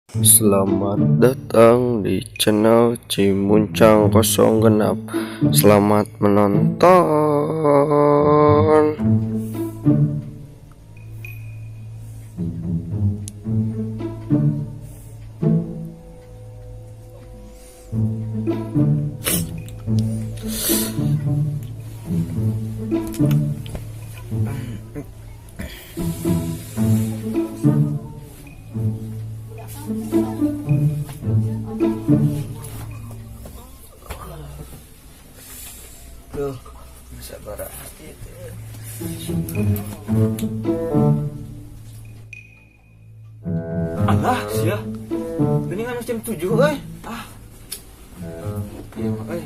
Selamat datang di channel Cimuncang Kosong Genap. Selamat menonton. Tuh, bisa berarti itu. Alah, sia. Ini kan jam 7 euy. Ah. Ieu mah euy.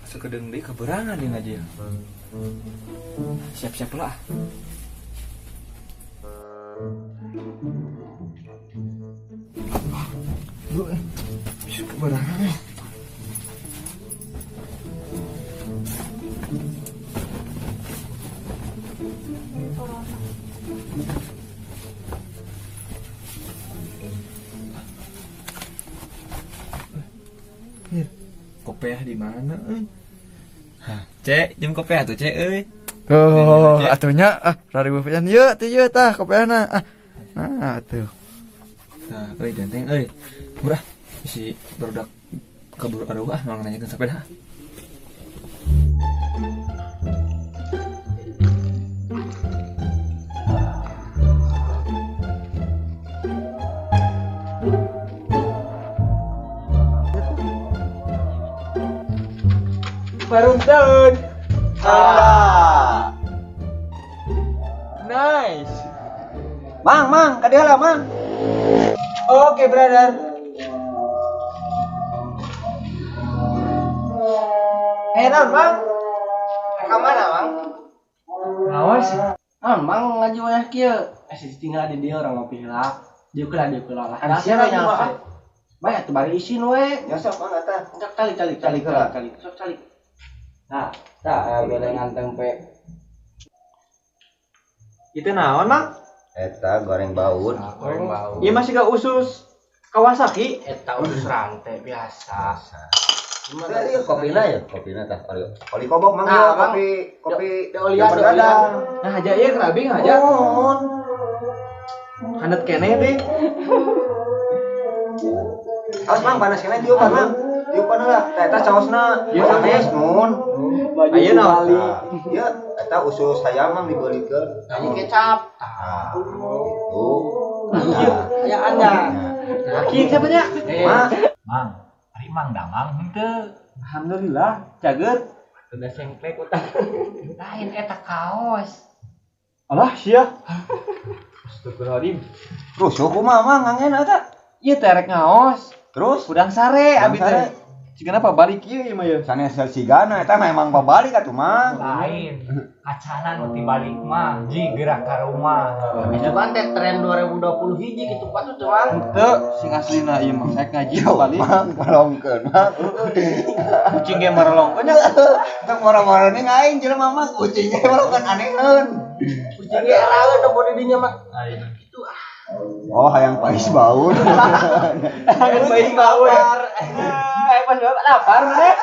Asa kedeung deui kaberangan deui ngaji. Siap-siap lah. Bu, bisa keberangan euy. Kopiah di mana euy? Hah, Cek, jam kopiah tuh, Cek euy. Oh, atunya ah raribu pisan ieu teh ieu tah kopiahna. Ah. Nah, atuh. Nah, euy ganteng euy. Murah isi barudak kabur aduh ah mau nanyakeun sepeda. Baruntun. Ah. Nice. Mang, mang, kadieu lah, Mang. Oke, brother. Naon, Mang? Ka mana, Mang? Awas. Naon, Mang ngaji wayah kieu? Tinggal di dia orang ngopi heula. Dieu lah, dieu lah. Ada siapa yang mah? Bae atuh bari isin we. Ya sok, Mang eta. Enggak kali kali kali kali kali. Sok kali. Nah, tah gorengan tempe. Itu naon, Mang? Eta goreng baut. Goreng baut. Ieu masih ke usus Kawasaki. Eta usus rantai biasa. Gimana ieu kopina ya? Kopina tah oli. Oli kobok Mang nah, kopi kopi olian bergadang. Nah, aja ieu kerabing aja. Hanet keneh teh. Awas Mang panas keneh tiupan Mang. Tiupan lah. Tah eta saosna. Ieu sanes mun. Ayeuna naon? Ieu eta usus hayam Mang dibeulikeun. Ini kecap. Tah, itu. Ieu aya anda. Kieu siapa nya? Mang. Mang, ari Mang damang henteu. Alhamdulillah, cager. Udah sengklek utang. Lain eta kaos. Alah sia. Astagfirullahaladzim. Rusuh kumaha Mang ngangen eta? Ieu teh rek ngaos. Terus Udang sare abi teh. Cigana pabalik ieu ieu mah ye. Sanes sigana eta mah emang pabalik atuh Mang. Lain. Acana nu tibalik mah ji gerak ka rumah. Itu kan teh tren 2020 hiji kitu patut teh Mang. Henteu sing aslina ieu mah rek ngaji pabalik. Mang malongkeun Mang. Kucing ge marolongkeun nya. Teu moro-moro ning aing jelema mah kucing ge malongkeun aneheun. Kucing ge eraeun da bodi dinya mah. Itu ah. Oh, hayang pais baur. Hayang pais baur. Pas bapak lapar maneh.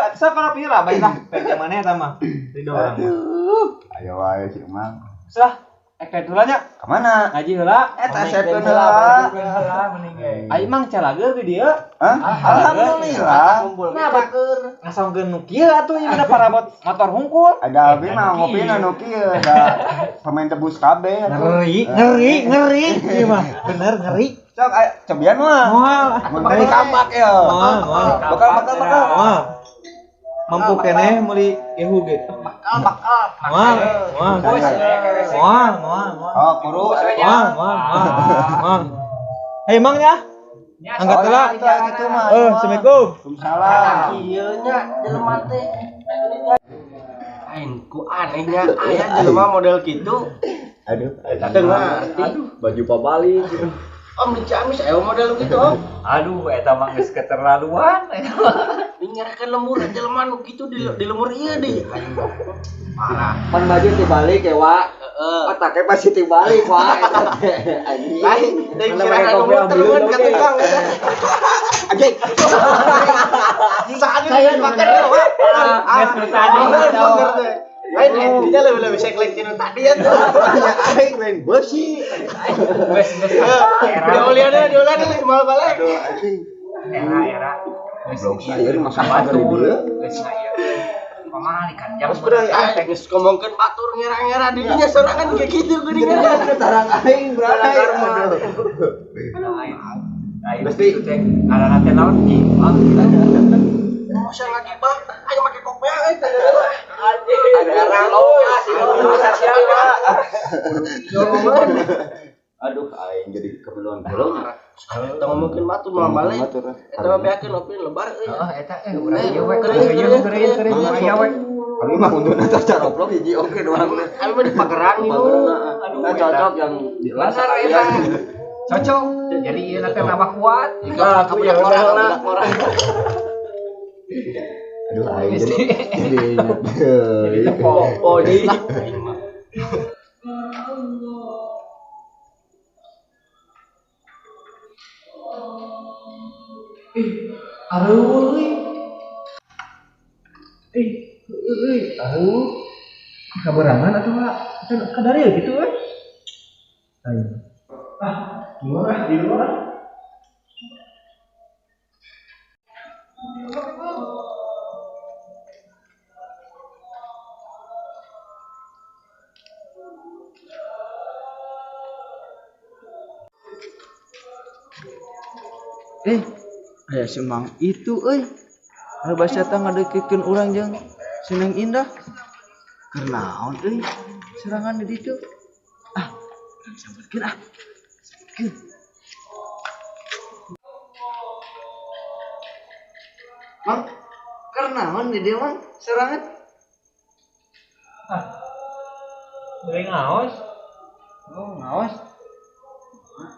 Atuh sok kana pilih lah, baiklah. Pek maneh eta mah. Ridho orang. Aduh. Ayo wae si Mang. Sah, ek heula nya. Ka mana? Ngaji heula. Eta sepeun heula. Heula mending ge. Ai Mang calager di dieu. Hah? Alhamdulillah. Nah, baker. Ngasongkeun nu kieu atuh ieu mah parabot motor hungkul. Ada abi mah ngopi nu kieu da pemain tebus kabeh atuh. Ngeri, ngeri, ngeri ieu mah. Bener ngeri. Sok ayo cobian mah. Moal. Mun teh kampak ya. Moal, moal. Bakal bakal bakal. Moal. Mampu keneh meuli gehu ge. Bakal bakal. Moal, moal. Moal, moal, moal. Oh, kuru. Moal, moal, moal. Moal. Hei Mang nya. Angkat heula. Gitu mah. Assalamualaikum. Waalaikumsalam. Kieu nya jelema teh. Lain ku anehnya aya jelema model kitu. Aduh, Teu ngarti. Baju pabalik gitu. Om di Ciamis aya model kitu, Om. Aduh, eta mah geus keterlaluan. Ngerakeun lembur jelema nu kitu di lembur ieu deui. Parah. Pan baju tibalik ya, Wak. Heeh. Otaknya pasti tibalik, Wak. Anjing. Lain, deui ngerakeun lembur terus ka tukang. Anjing. Saya makan ya, Wak. Geus nu tadi. Lain intinya lebih seklek tinu tadi ya tuh. Ya aing lain beusi. Geus geus era. Diulian mal balik. Aduh anjing. Era. Goblok saya di masa pagar di dieu. Geus aya. Pamali kan jam. Terus udah ah geus ngomongkeun batur ngera-ngera di dinya sorangan kayak gitu geuningan. Tarang aing berani. Aduh. Lain. Pasti. Itu teh ngaranna teh naon ki? Masa lagi bang, ayo make kopiah euy. Ada orang Aduh aing jadi kebeluan pulau. Kita ngomongkeun batur mal balik. Eta mah beakeun opin lebar euy. Heeh, eta urang ieu we. Keureun aya we. Kami mah untuna teh caroplok hiji oke doang. Kami mah di pageran gitu. Aduh, Nah, cocok yang di Bener eta. Cocok. Jadi ieu teh tambah kuat. Ah, kamu yang orang, budak orang. Aduh aing jadi ingat. Jadi tepok. Oh, jadi Aduh, euy. Ih, euy, aduh. Kaberangan atau enggak? Kadar ya gitu we. Ah, gimana di luar? Eh, aya si Mang itu euy. Anu basa teh ngadeukeutkeun urang jeung si Neng Indah. Keur naon euy serangan di ditu? Ah, sampeurkeun ah. Sampeurkeun. Mang, keur naon di dieu Mang serangan? Ah. Beli ngaos. Oh, ngaos.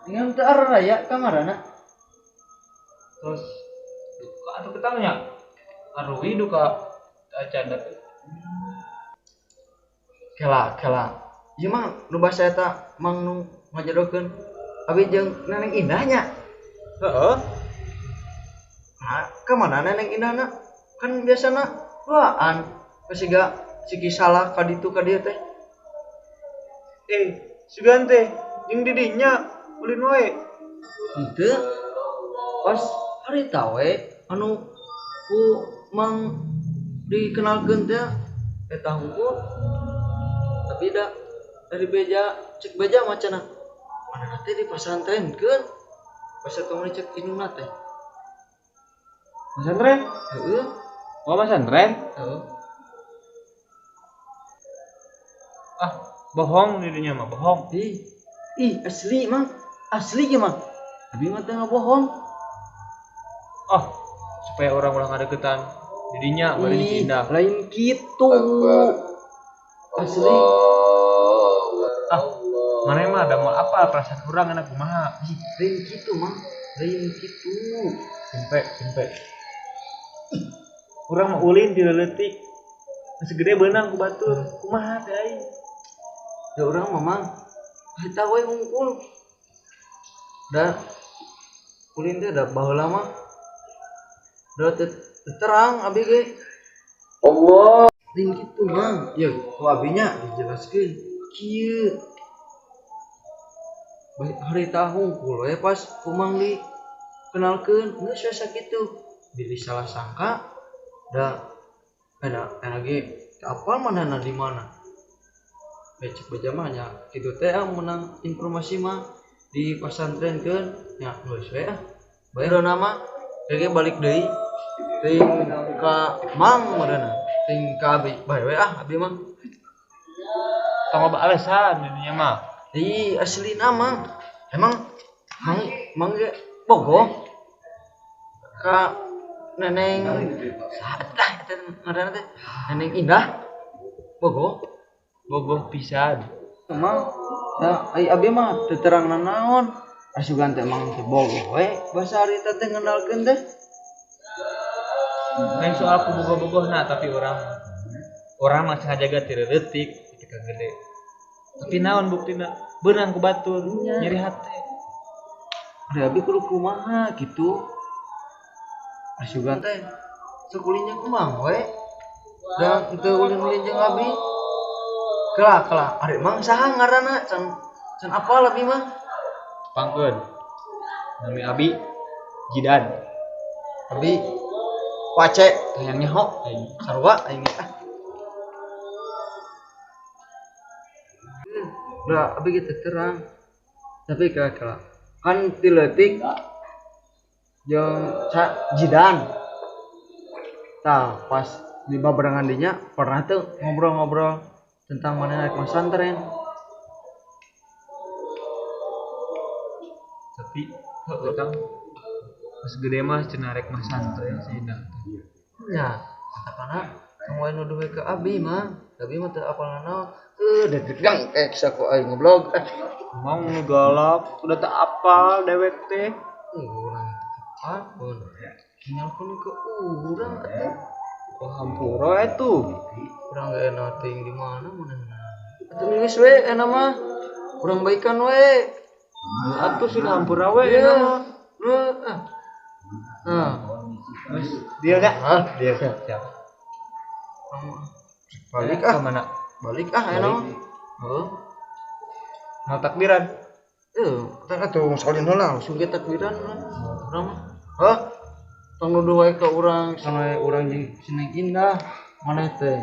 Dengan teu araya kamarana? Terus duka atau ketanya arui duka acan Kela, kela. Ieu mah nu basa eta Mang nu ngajodohkeun abi jeung Neneng Indahnya. Heeh. Nah, kemana Neneng Indahna? Kan biasana duaan. Kasiga siki salah ka ditu ka dieu teh. Eh, sugan teh jeung didinya ulin wae. Henteu. Pas harita we anu ku Mang dikenalkeun teh eta hungkul. Tapi da dari beja cek beja mah cenah. Mana teh dipasantrenkeun. Pas eta mah cek indungna teh. Pesantren? Heeh. Oh, pesantren? Heeh. Ah, bohong didinya mah, bohong. Ih, ih asli Mang. Asli ge Mang. Abi mah teu ngabohong. Oh, supaya orang ulah ngadeukeutan didinya bari Ih, dipindah. lain kitu. Asli. Ah, mana mah ada mau apa perasaan urang enak kumaha? Ih, lain kitu Mang. Lain kitu. Tempe, tempe. Urang mah ulin ti leutik. Geus gede beunang ku batur. Kumaha teh aing? Ya urang mah Mang. Eta we hungkul. Da ulin teh da baheula mah. Da teu terang abi ge. Allah. Lain kitu Mang. Ya ku abinya dijelaskeun kieu. Baik harita hungkul we pas ku Mang dikenalkeun geus we sakitu. Bilih salah sangka da enak enak ge teu apal manehna di mana. Becek beja mah nya kitu teh ah menang informasi mah di pasantrenkeun nya geus we ah. Bae nama ge balik deui teuing ka Mang meureunna teuing ka abi bae we ah abi mah. Tong loba alasan didinya mah. Ih asli nama emang Mang Mang ge bogoh ka Neneng saha tah eta ngaranna teh Neneng Indah bogoh Bogoh pisan. Emang da ai abi mah teu terang nanaon asugan teh emang teh bogoh we basa harita teh ngenalkeun teh. Lain soal ku bogoh-bogohna tapi urang urang mah sengaja ti leutik ketika gede. Tapi naon buktina? Beunang ku batur, nyeri hate. Ari abi kudu kumaha gitu. Asugan teh sekulinya kumaha we? Da teu ulin-ulin jeung abi. Kela kela, ari mang saha ngaranna can can apal abi mah? Pangkeun. Nami abi Jidan. Abi Wace Hayang nyaho aing. Sarua aing ah. Udah, abi gitu terang. Tapi kela-kela kan ti leutik jeung Jidan. Tah, pas di babarengan dinya pernah tuh ngobrol-ngobrol tentang mana naik pesantren. Tapi heuh Kang. Pas gede mah cenah rek masantren si Jidan. Ya, katakanlah kamu nuduh we ke abi mah, abi mah teu apal naon. Deg-degan saku aing ngoblog. Mau nu galak, udah tak apal dewek teh. Urang apa? Nyalkeun ke urang atuh. Oh hampura atuh. Urang ge enak teuing di mana manehna. Atuh geus we enak mah. Urang baikan we. Atuh sih hampura we Iya. enak mah. Heeh. Nah, Geus deal nya? ah, Deal. Siap. balik Ke ah, mana? balik ah enak mah. Heeh. Mau takbiran. Teh atuh salin heula langsung ge takbiran lah. Urang mah. Hah? Tong nuduh wae ka urang, sana urang jeung Sineng Indah. Maneh teh.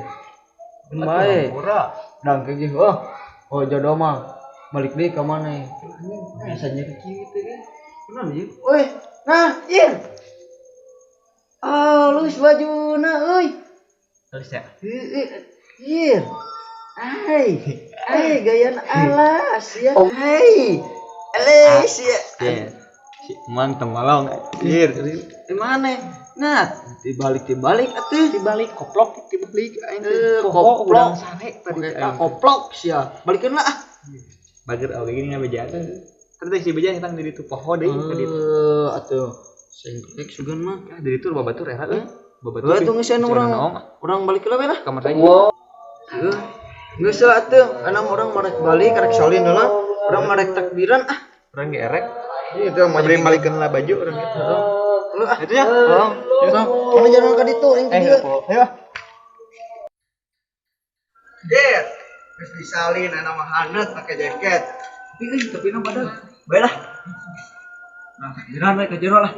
Keun bae. Hampura. Dang ke jeung oh. Oh jodoh mah balik deui ka maneh. Anjing, asa nyeri kieu teh ge. Kunaon ieu? Weh, nah, ieu. Halus bajuna euy. Halus ya. Heeh. Ieu. Ai, ai gayana alas ya. Hai. Alas ya. Iya. Si Mang tengolong anjir. Di mana? Nah, dibalik atuh. Dibalik koplok dibalik aing teh. Eh, Poho koplok. urang sare tadi Oke, teh ah, aing. koplok sia. Balikeun lah ah. Bager oge gini ngabejaan. Terus teh si beja hitang di ditu poho deui ka ditu. Eh, atuh. Sengklek sugan mah. Ah, di ditu babatur era euy. Babatur. Heuh, atuh geus anu urang. Urang balik heula we lah. Kamar saya. Heuh. Geus lah atuh, ana mah urang marek balik rek salin heula. Urang marek takbiran ah. Urang ge erek. Ieu teh Beli balikeun lah baju urang ge. Heuh ah. Itu ya. Heeh. Sok, mana jalan ka ditu aing Eh, dieu. ayo. Der, geus disalin ana mah haneut pake jaket. Tapi euy, tapi na badag. Bae lah. Nah, takbiran we ka jero lah.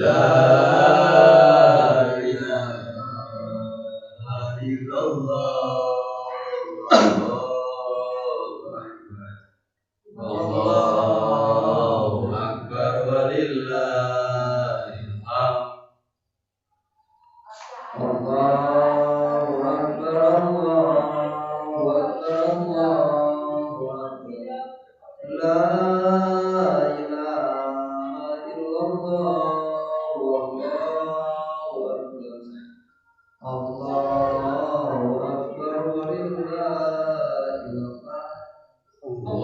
La ilaha illallah. Allahu akbar walillahil hamd. Allahu akbar, Allahu akbar, Allahu akbar. La ilaha illallah, Allahu akbar. Allahu akbar walillahil hamd.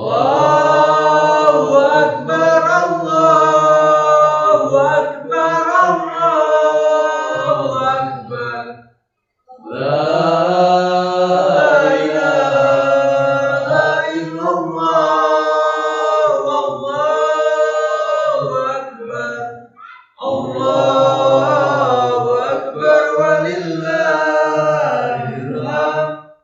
Allahu akbar, Allahu akbar, Allahu